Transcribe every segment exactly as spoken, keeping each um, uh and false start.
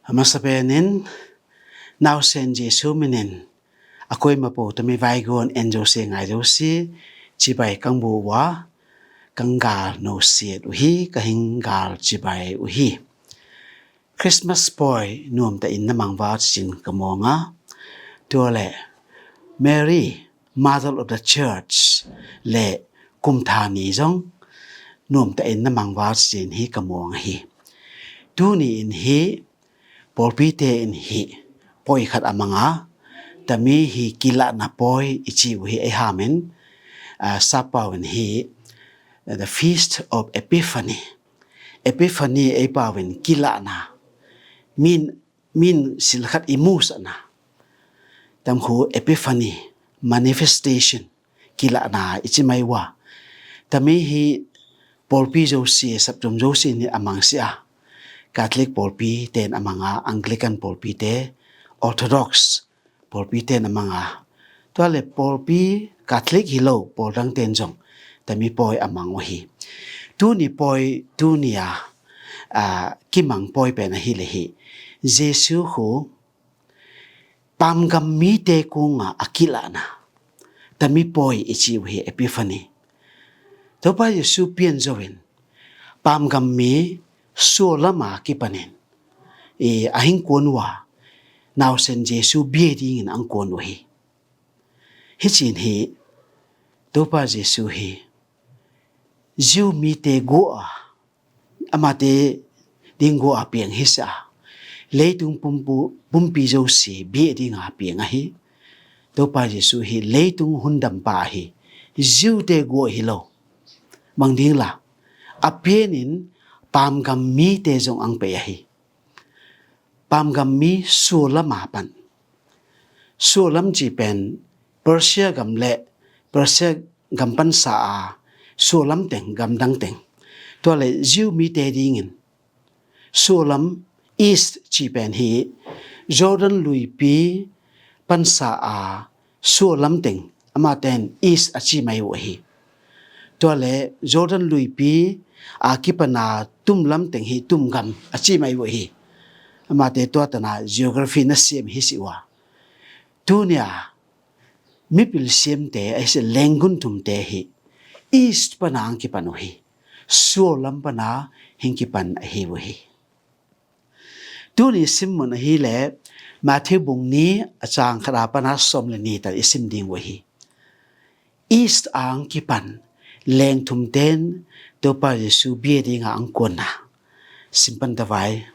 A masa penin nausen Jesu minin a koima po tami vaigon en zosia ngai zosia cibai kang bu uh a, kang gal no siat uh hi, ka hing gal cibai uh hi. Christmas pawi nuamta in na mangva cin ka muang a, tua le Mary, Mother of the Church le kumthani zong nuamta in na mangva cin hi ka muang hi. Tuni in hi pawlpite in hi pawi khat a manga, tami hi kilahna pawi i ci uh hi ei hamin, a, sapau in hi the Feast of Epiphany. Epiphany ei pau in kilahna, min min silkhat i musahna. Tamkhu Epiphany, manifestation, kilahna i ci mai uh a. Tami hi pawlpi zosia, saptum zosia ni a mangsia. Catholic pawlpi ten a manga, Anglican pawlpite, Orthodox pawlpi ten a manga. Tua le pawlpi Catholic hi lo pawl dang ten zong tami pawi a mang uh hi. Tuni pawi, tuni a, a, kimang pawi pen ahi le hi. Jesu khu pamgam mite kunga a kilahna tami pawi i ci uh hi Epiphany. Topa Jesu pian zo in pamgam mi sualama kipanin i a hing kuan uh a, nausen Jesu bia dingin ang kuan uh hi. Hi cin hi Topa Jesu hi Jew mite gua a, amate ding gua a piang hi sa a, leitung pumpu, pumpi zosia bia dinga piang ahi. Topa Jesu hi leitung hundampa ahi. Jew te gua hi lo. Bang ding la, a pianin pamgam mite zong ang pei ahi. Pamgam mi sualama pan. Sualam ci pen Persia gam le Persia gam pansa a sualam teng, gamdang teng. Tua le Jew mite dingin sualam, East ci pen hi Jordan luipi pansa a sualam teng, amaten East a ci mai uh hi. Tua le Jordan luipi a kipana tumlam teng hi tumgam a ci mai uh hi. Amate tua tana geography na siam hi si uh a. Tunia mipil siamte a hi si lenggun thumte hi East pana ang kipan uh hi. Sualam pana hing kipan ahi uh hi. Tuni simmun ahi le Matthew bung ni a cang khat a pana sawm le ni tan i sim ding uh hi. East ang kipan leng thumten Topa Jesu bia dinga ang kuanna simpan tavai.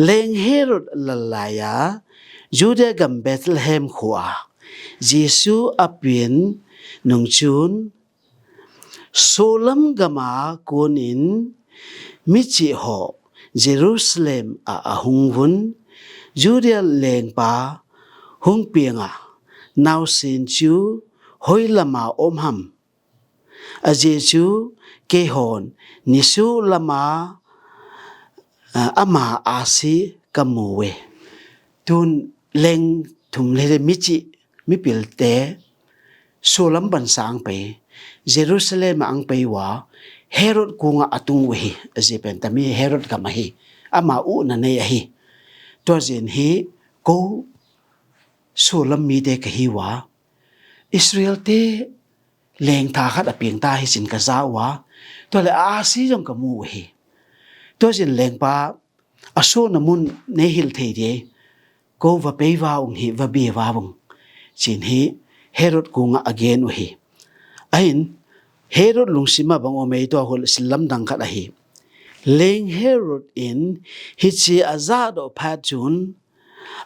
Leng Herod lallai a Judea gam Bethlehem khua Jesu a pian nungcun sualam gama kuanin micih hawh Jerusalem ah a hung vun Judea lengpa hung pianga nausin cu hoi lama om ham? A Jesu kei hawn nisu lama ama asi ka mu ve. Tun leng thum le micih mipilte sualam pansa ang pei, Jerusalem ah ang pei ua Herod kungah a tung uh hi. A zi pen tami Herod gam ahi, ama uhna nei ahi. Tua zin hi ko sualam mite ka hi ua Israel te lengtha khat a piangta hi sin ka za ua, tua le a asi zong ka mu uh hi. Tua zin lengpa a suahna mun nei hilh thei dei, ko va pei va ung hi, va bia va ung, cin hi Herod kungah a gen uh hi. Ahin Herod lungsimah bang om ei tua hul sil lamdang khat ahi. Leng Herod in hici a zah dawh phat cun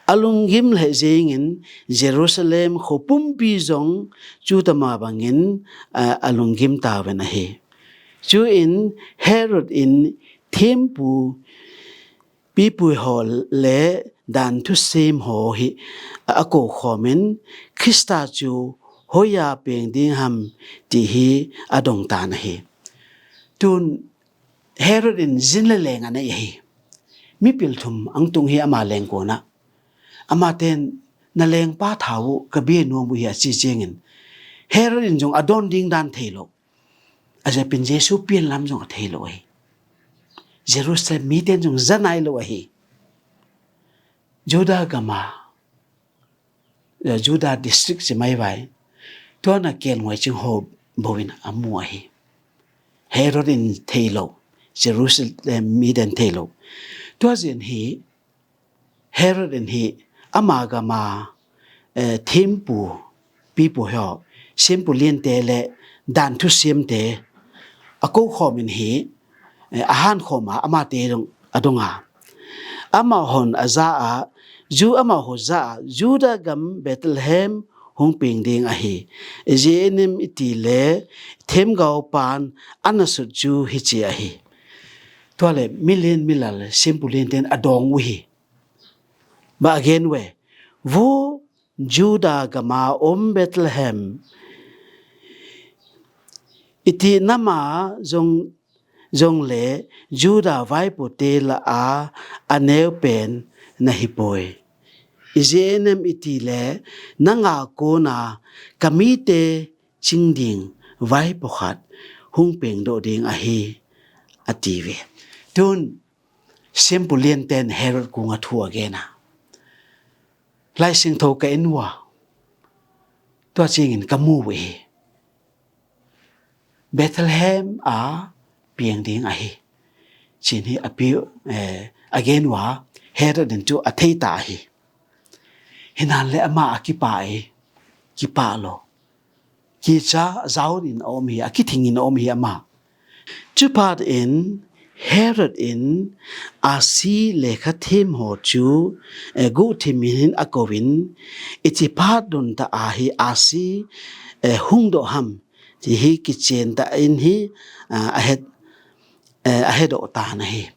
a lunggim leh zingin Jerusalem khua pumpi zong cutama bangin a lunggim taven ahi. Cu in Herod in thimpu pipui haw le dan thusim haw hi a ko khawmin Krista cu hoia piang ding ham ti hi a dongtan ahi. Tun Herod in zin le leng a nei ahi. Mipil thum ang tung hi ama lengkuanah. Amaten na lengpa thau uh ka bia nuam uh hi a ci ciangin Herod in zong a dawn ding dan thei lo. A zepin Jesu pianlam zong a thei lo ahi. Jerusalem miten zong za nai lo ahi. Judah gama, Judah district ci mai vai, tua na kelnguai cing ho bo in a mu ahi. Herod in thei lo, Jerusalem mi den thei lo. Tua zin hi Herod in hi ama gama thimpu pipu hi ho, simpu liante le dan thusiamte a ko khawm in hi a han khawm a amate a donga, amahon a za a, Ju amaho za a Judah gam Bethlehem hung ping ding ahi. Zianem i ti le themgau pan a na sut cu hici ahi. Tua le milian milal simpu lianten a dawng uh hi. Ba a gen ve, vo Judah gama om Bethlehem, i ti nama zong zong le Judah vaipote la a a neu pen na hi poi. I zianem i ti le na nga kona ka mite cing ding vaipo khat hung pengdoh ding ahi, a ti ve. Tun simpu lianten Herod kunga thu a gen a, Lai Siangtho ka en uh a, tua cingin ka mu uh hi. Bethlehem a piang ding ahi, cin hi a pi, eh, a gen uh a, Herod in cu a theita ahi. Hinan le ama a kipa i kipa lo. Kica a zau in a om hi, a kithing in a om hi ama. Cupat in Herod in a si lekha thim ho cu, eh, guh thim in a ko in, i ci phat dun ta a hi a si, eh, hung doh ham ci hi kician ta in hi, ah, a het, eh, a het doh ta na hi.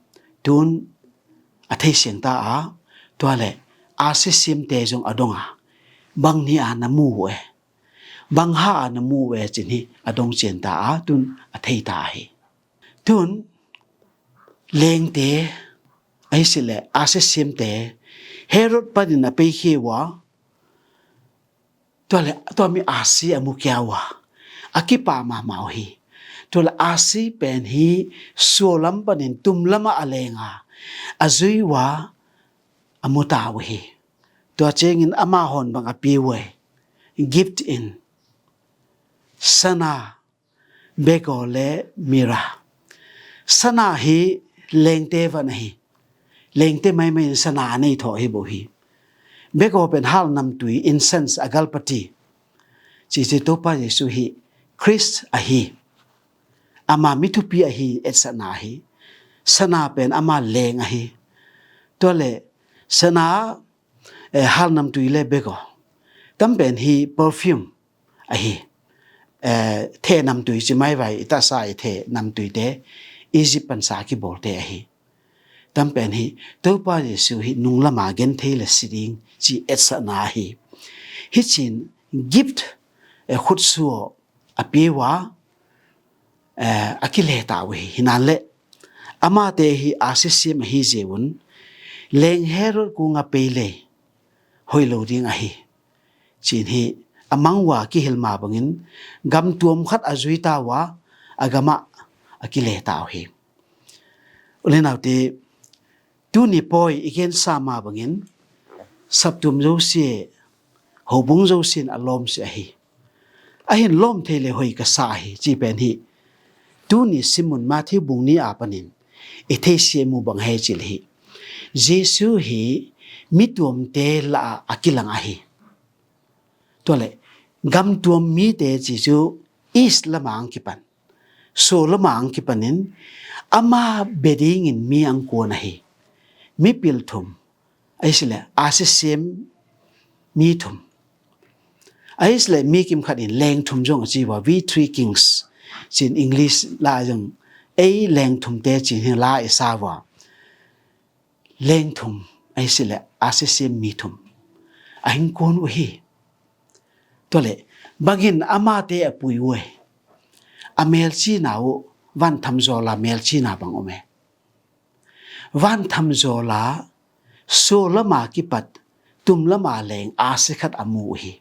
Tun a thei siang ta a, tua le a si siam te zong a dong a, bang ni a na mu e, bang ha a na mu e cin hi a dong cian ta a, tun a thei ta a hi. Tun lengte, a hi si le a si siamte, Herod panin a pei khia ua, tua le, tua mi a si a mu kia ua, a kipa mahmah uh hi. Tua le a si pen hi sualam panin tumlam a a leng a, a zui ua, a mu ta uh hi. Tua cingin amahon bang a pi uh e, gift in, sana, bego le mira. Sana hi lengte van ahi. Lengte maimai in sana a nei thaw hi bo hi. Bego pen hal namtui, incense, a galpati. Cici Topa Jesu hi Christ ahi. Ama mi thupi ahi, etsana ahi. Sana pen ama leng ahi. Tua le sana, eh, hal namtui le bego. Tam pen hi perfume ahi. Eh, theh namtui ci mai vai, i tasa i theh namtuite Egypt pansa kibawlte ahi. Tam pen hi Topa Jesu hi nunglama gen thei le si ding ci etsana ahi. Hi cin gift, eh, khutsuo a pi ua, eh, a kile ta uh hi. Hinan le amate hi a si siam ahi zia un, leng Herod kunga pei le hoi lo ding ahi. Cin hi a mang ua kihil ma bangin gam tuam khat a zui ta ua, a gamah a kile ta uh hi. U le naute, tuni pawi i gensa ma bangin saptum zosia, hobung zosia in a lawm si ahi. A hin lawm thei le hoi ka sa ahi, ci pen hi. Tuni simun Matthew bung ni a panin i theisiam uh bang hei cil hi. Jesu hi mi tuamte la a kilang ahi. Tua le gam tuam mite ci cu east lama ang kipan, so lama ang kipanin ama bedingin mi ang kuan ahi. Mipil thum, a hi si le a si siam mi thum, a hi si le mi kim khat in leng thum zong a ci ua, we three kings cin English la zong, ei leng thumte cin hi la i sa ua. Leng thum a hi si le a si siam mi thum a hing kuan uh hi. Tua le bangin amate a pui uh e. A melcina uh van tham zawla melcina bang om e. Van tham zawla so lama kipat tum lama leng a si khat a mu uh hi.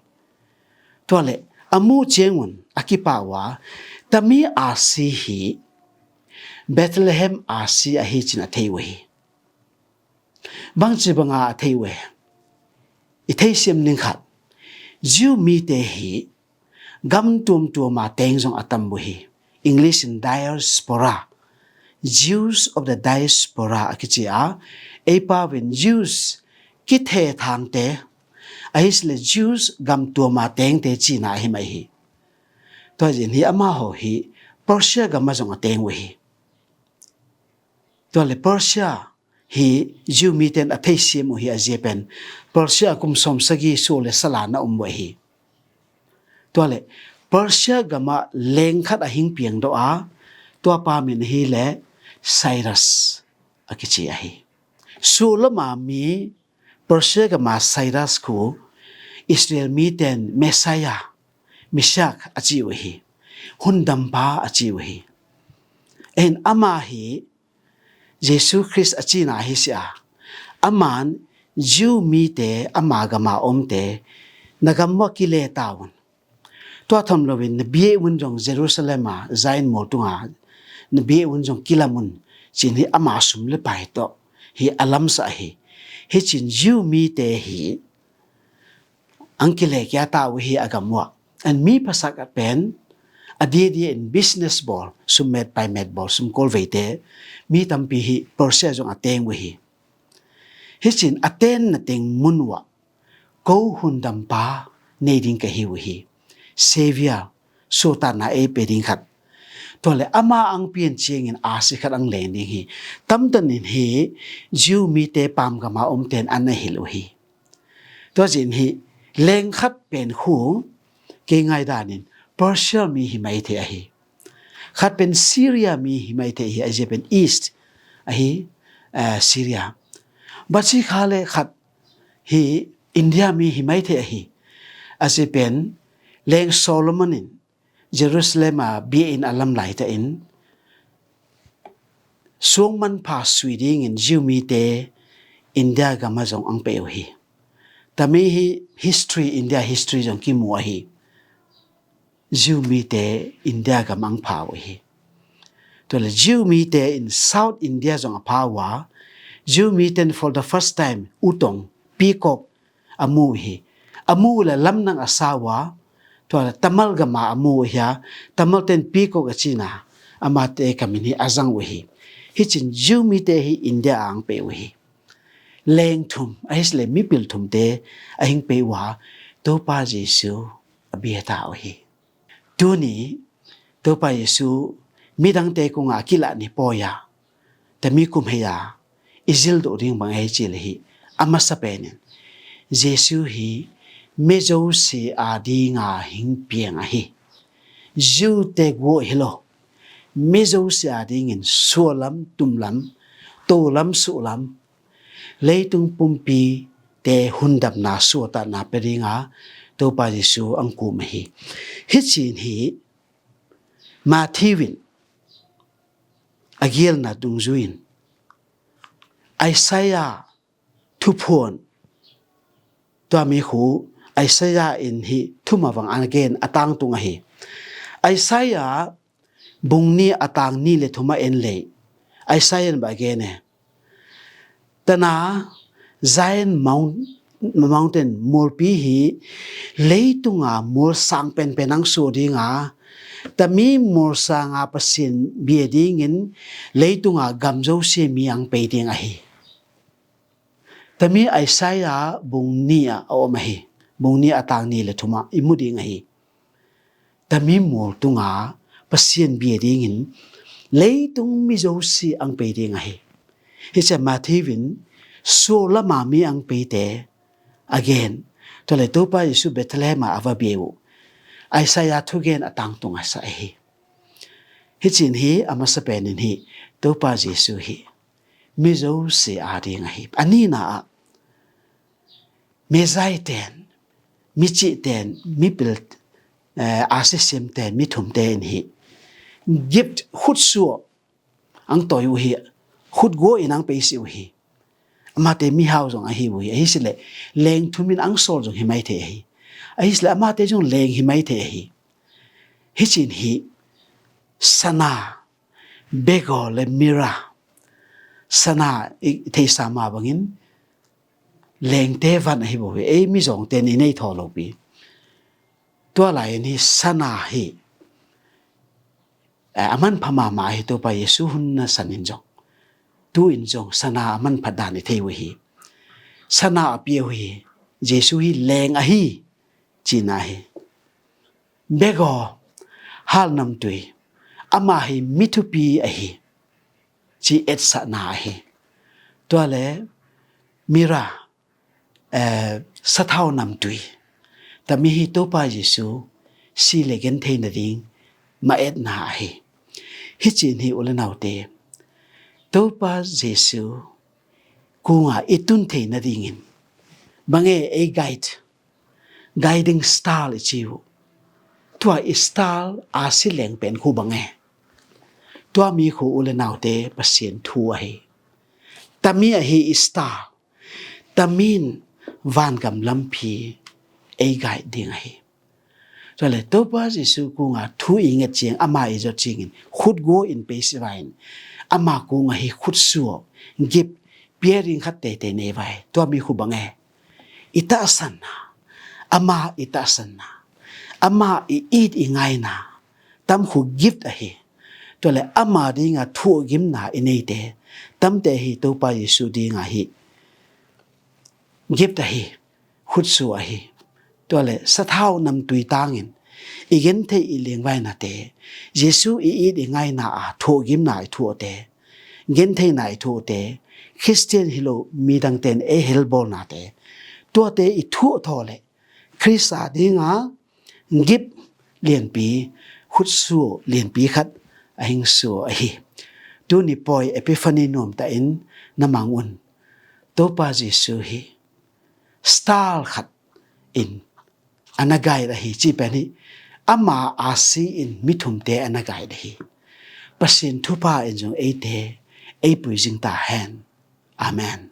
Tua le a mu ciangun a kipa ua, tami a si hi Bethlehem a si ahi cin a thei uh hi. Bangci banga a thei uh e. i theisiam ning khat, Jew mite hi gam tuamtuama teng zong a tam uh hi. English in diaspora, Jews of the diaspora a kici a, ei pau in Jews kithethangte, ahi sile Jews gam tuama tengte cina ahi mai hi. Tua zin hi amaho hi Persia gam a zong a teng uh hi. Tua le Persia hi Jew miten a theisiam uh hi a zia pen Persia a kum sawmsagi sua le sala na um uh hi. Tua le Persia gam a leng khat a hing piang dawh a, tua pa min hi le Cyrus a kici ahi. Sua lama mi Persia gam a Cyrus khu Israel miten Messiah, Messiah a ci uh hi. Hundampa a ci uh hi. En ama hi Jesu Khrist a cina hi si a, aman Jew mite ama gam a omte na gam uh a kile ta un. Tua tham loin na bia un zong Jerusalem a Zion mual tunga na bia un zong kilam un, cin hi ama sum le pai tawh hi a lamsah hi. Hi cin Jew mite hi ang kile kia ta uh hi a gam uh a. En mi phasak a pen a diadia in business bawl, summet paimet bawl, sumkawl veite mi tampi hi Persia zong a teng uh hi. Hi cin a ten na teng mun uh a ko hundampa nei ding ka hi uh hi. Savior, suahtakna ei pe ding khat. Tua le ama ang pian ciangin a si khat ang leng ding hi. Tamtan in hi Jew mite pam gam a omten an a hilh uh hi. Tua zin hi leng khat pen khu kei ngai danin Persia mi hi mai thei ahi. Khat pen Syria mi hi mai thei hi, a zia pen East ahi, eh, Syria. Basi kha le khat hi India mi hi mai thei ahi. A zia pen leng Solomon in Jerusalem a bia in a lam laita in suang manpha sui dingin Jew mite India gam a zong ang pe uh hi. Tami hi history, India history zong kimu ahi. Jew mite India gam ang pha uh hi. Tua le Jew mite in South India zong a pha uh a, Jew mite in for the first time utong, peacock a mu uh hi. A mu uh le lamnang a sa uh a, tua le Tamal gam a a mu uh hi a, Tamal ten peacock a cina, amate kamin hi a zang uh hi. Hi cin Jew mite hi India ang pe uh hi. Leng thum, ahi sile mipil thumte a hing pe uh a, Topa Jesu a bia ta uh hi. Tuni Topa Jesu midangte kungah a kilah ni pawi a, tami kum hei a i zil duh ding bang ahi ci le hi. A masa penin Jesu hi mi zosia a dinga hing piang ahi. Jew te guah hi lo, mi zosia a dingin sualam, tumlam, tolam, suhlam, leitung pumpi te hundamna suahtakna pe dinga Topa Jesu ang kum ahi. Hi cin hi Matthew in a gialna dungzui in Isaiah thuphuan, tua mi khu Isaiah in hi thum a vang a gen a tangtung ahi. Isaiah bung ni a tang ni le thum a en lei Isaiah in ba gen e. Tana Zion Mount, Mountain mualpi hi leitunga mual sang penpen ang suah dinga, tami mual sanga Pasian bia dingin leitunga gam zosia mi ang pei ding ahi. Tami Isaiah bung ni a om ahi. Bung ni a tang ni le thum a i mu ding ahi. Tami mual tunga Pasian bia dingin leitung mi zosia ang pei ding ahi. Hi cia Matthew in sualama mi ang peite a gen. Tua le Topa Jesu Bethlehem a a va bia uh Isaiah thugen a tangtung a sa ahi. Hi cin hi a masa penin hi Topa Jesu hi mi zosia a ding ahi. A nina ah Mezai ten, mi cih ten, mi pil, eh, a sisiam ten, mi thum ten hi gift khutsuah ang toi uh hi, khutguah in ang peisi uh hi. Amate mihau zong ahi uh hi. Ahi sile leng thum in ang sawl zong hi mai thei ahi. Ahi sile amate zong leng hi mai thei ahi. Hi cin hi sana, bego le mira, sana i theisa ma bangin lengte van ahi bo hi, ei mizawngte ni nei thaw lo pi. Tua lai-in hi sana hi, eh, a manpha mahmah hi, Topa Jesu hun na sanin zong, tu-in zong sana a manpha dan i thei uh hi. Sana a pia uh hi, Jesu hi leng ahi, cina hi. Bek aw, hal namtui, ama hi mi thupi ahi, ci etsahna ahi. Tua le mira, eh, sathau namtui, tami hi Topa Jesu si le genthei nading ma etna ahi. Hi cin hi u le naute, Topa Jesu kunga i tun thei nadingin bang e ei guide, guiding star i ci uh. Tua i star a si leng pen khu bang e? Tua mi khu u le naute Pasian thu ahi. Tami ahi i star. Tami in vangam lampi ei guide ding ahi. Tua le Topa Jesu kunga thu i nget ciang, ama i zot ciangin khutgual in pei si vai-in ama kunga hi khutsuah, gift, pia ding khat teitei nei vai. Tua mi khu bang e? I tahsanna, ama i tahsanna, ama i it i ngaina, tam khu gift ahi. Tua le ama dinga thuhgimna i neite tamte hi Topa Jesu dinga hi gift ahi, khutsuah ahi. Tua le sathau namtui tangin i genthei i lingvainate, Jesu i it i ngaina a thuhgimna i thuhte, gentheina i thuhte, Khristian hi lo midangte in ei helbawlnate, tuate i thuh thaw le Khrista dinga gift lianpi, khutsuah lianpi khat a hingsuah ahi. Tuni pawi Epiphany nuamtahin na mang un. Topa Jesu hi star khat in a na guide ahi, ci pen hi ama a si in mi thumte a na guide ahi. Pasian thupha in zong eite ei pui zing ta hen. Amen.